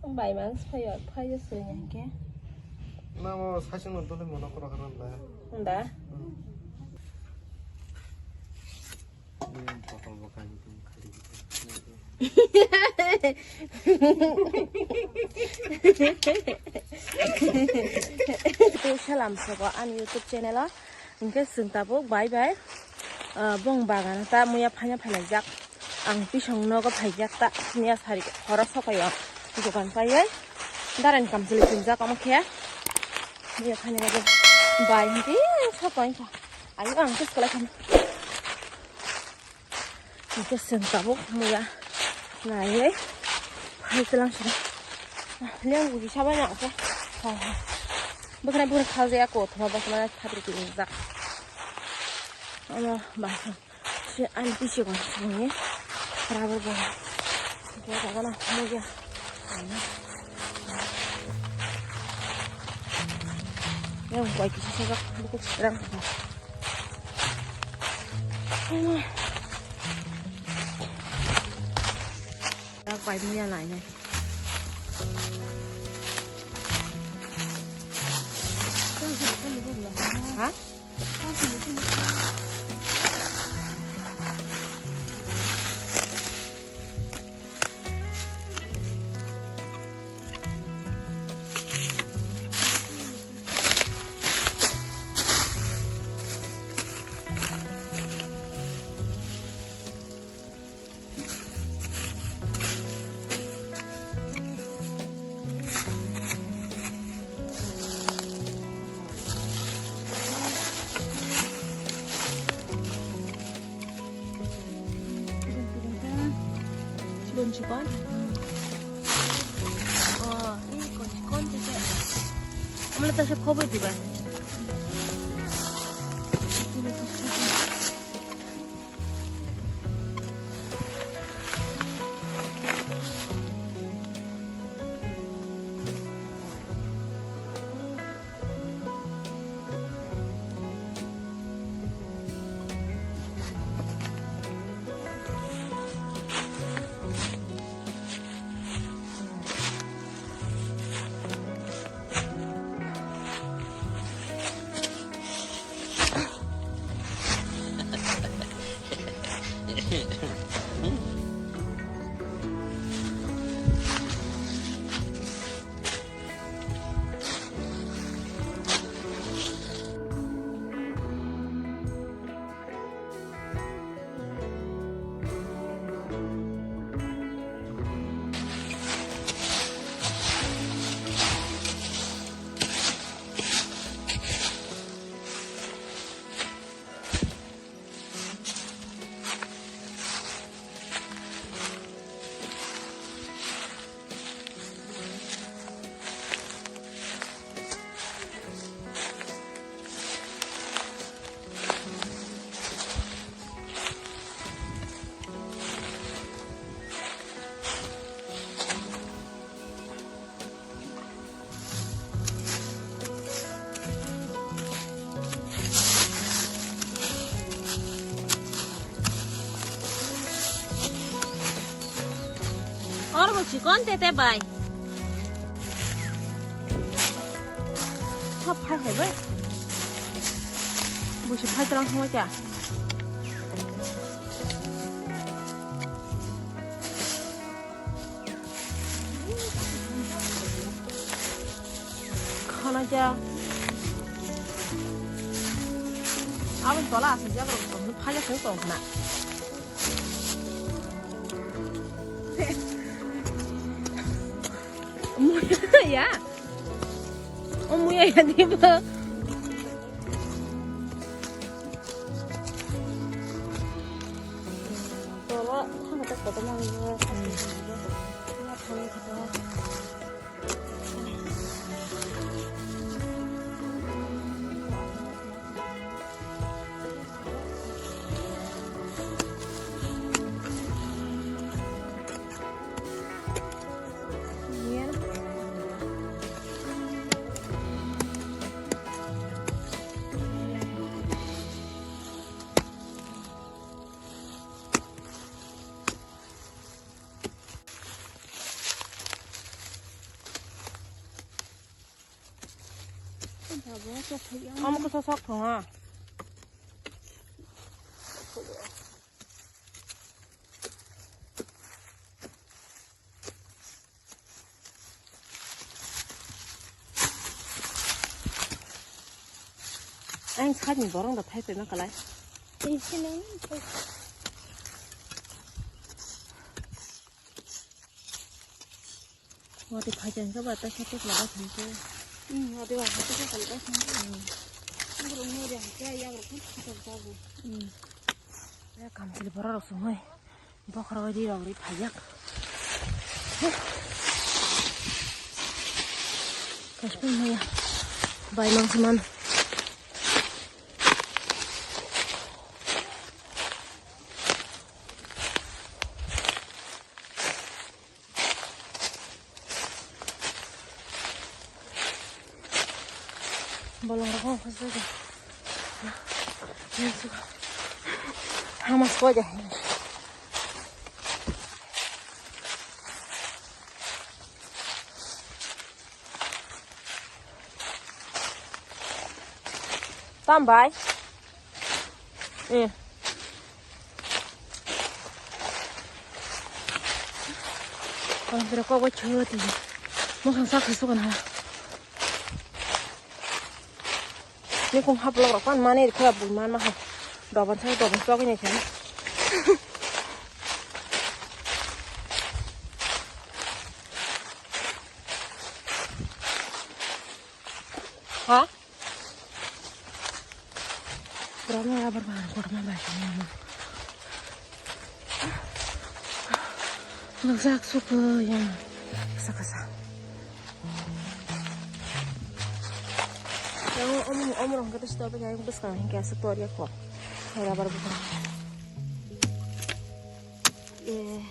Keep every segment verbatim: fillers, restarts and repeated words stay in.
Bai mang phai phai soi hingke. Namo saichung no dole mono koro koro da. Da. Hmm. Salam soko ani YouTube channel o. Hingke chwng tabuk bai bai, ah, bong bagano ta muya phaina phailaijak. Ang pisong nogo phaijak ta, miya sari horo sokaio ang dokan paiwi. Darani kamchwlwi chwngjak omo khe. Muya phaina bagwi bai hingke sokaio wngkha. Ayo ang khe swkalaikha. Hingke chwng tabuk muya naiwi phai twlang sini. Leng buji sabai nang khe. Bwkhwnai bwkhwnai khaljaya kothoma bwkhwnai phatri twi wngjak. Omo bai se ani bisi gon sini rubber bo. Hingke jaga na muya. Yang bai kisa sajak buku rang. Yak pai muya nai nai. Ha? Chikon chikon. Oh, ini chikon chikon tete. Amla tasa khobo diba. Oro bo chikon tete bai. Thap phai phai bai. Busi phai tlang thangma kya. Khana kya. Aboni tola asajak rok tong phai jak tong khna. Ya. Omo ya ya diba. Tola thang tak kotor nang. Omo khe sok thung ha. Ang side ni borok da thai phaima kalai. Wati phai jang ka ba ta khe tek laba thang khe. Hmm, wati ba khe tek laba thang khe. Hmm. Borok no re khe ya rok khe tek jago. Hmm. Ya kam chili borok rok sumai. Bokhorok ri rok ri phai jak. Kaspang maya. Bai mang seman. Bolong rok phas bai. Hama soi de. Tambai. Eh. Ang pura kok bai chhoro tini. Mokhang sak khe sukan ha. Ni kung hap lok rok pan mani khura bui man ma ha. Doban sa doban sok ni khe. Ha? Pura no rubber bahan kotorma bai. Nokjak suku yang kasa kasa. Yang om om rong kata sih tapi yang bus kan yang kayak sektor ya kok. Rubber bukan. Eh.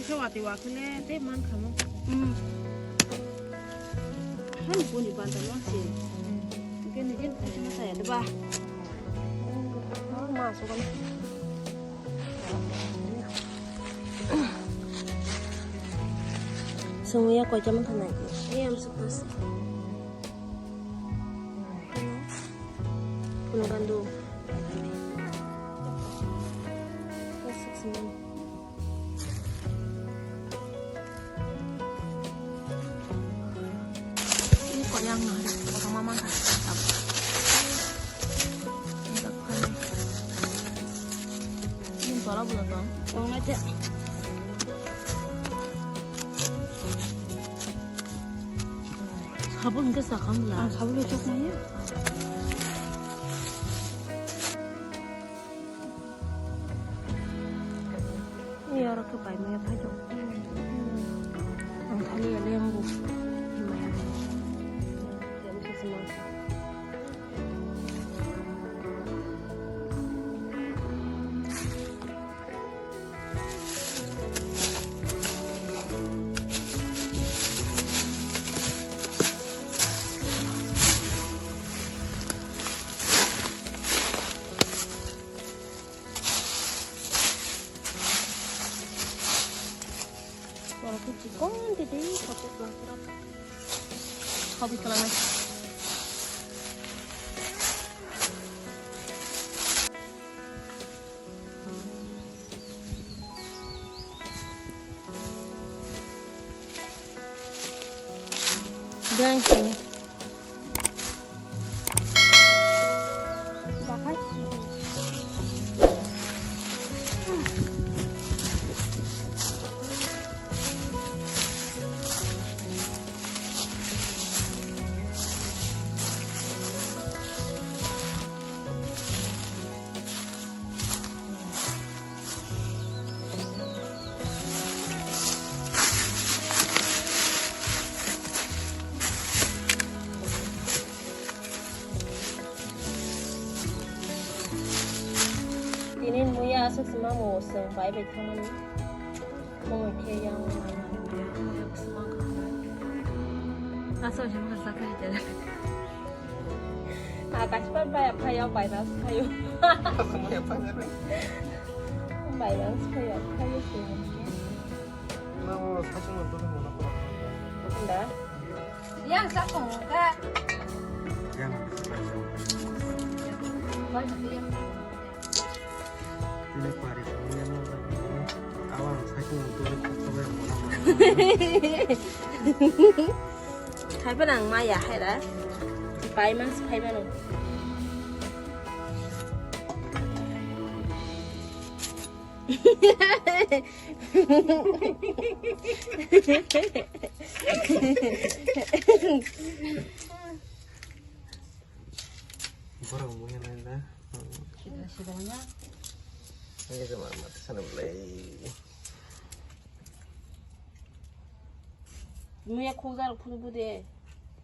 Kisa wati wakhile tei man khamo. Hmm. Hani boni banta no se. Hingke nijin khaisima saya deba. Ma sugan. Sungya koita man thanai. Eyam sukas. Puno gandu. Ini kok yang nari, kok sama makan. Ini tola bulan dong. Tong aja. Sabun ke sakam la. Ah, sabun itu kaya. Ini orang ke pai maya pai dong. Ang thali ya lenggu. Maya. Yang bisa semasa. Borok khe chikon tei tei kotor kotor. Habwi kwlangnai. Dang sini. Aswk se mamo chwng bai bai thangmani. Mamo khe yang. Aswk se mamo sakha ite. Ah, kaisa bai bai phaio, bai mas phaio. Bai mas phaio, phaio se. Mamo sachung mano. Da. Yang sachung ka. Yang sachung. Bai bai. Ini pari ini yang awang sakit untuk. Hai pa nang maya hai ra. Pai mas pai mano. Borok muya nai da. Sida sida na. Ini cuma mati sana belai. Muya khokjak phuru bude.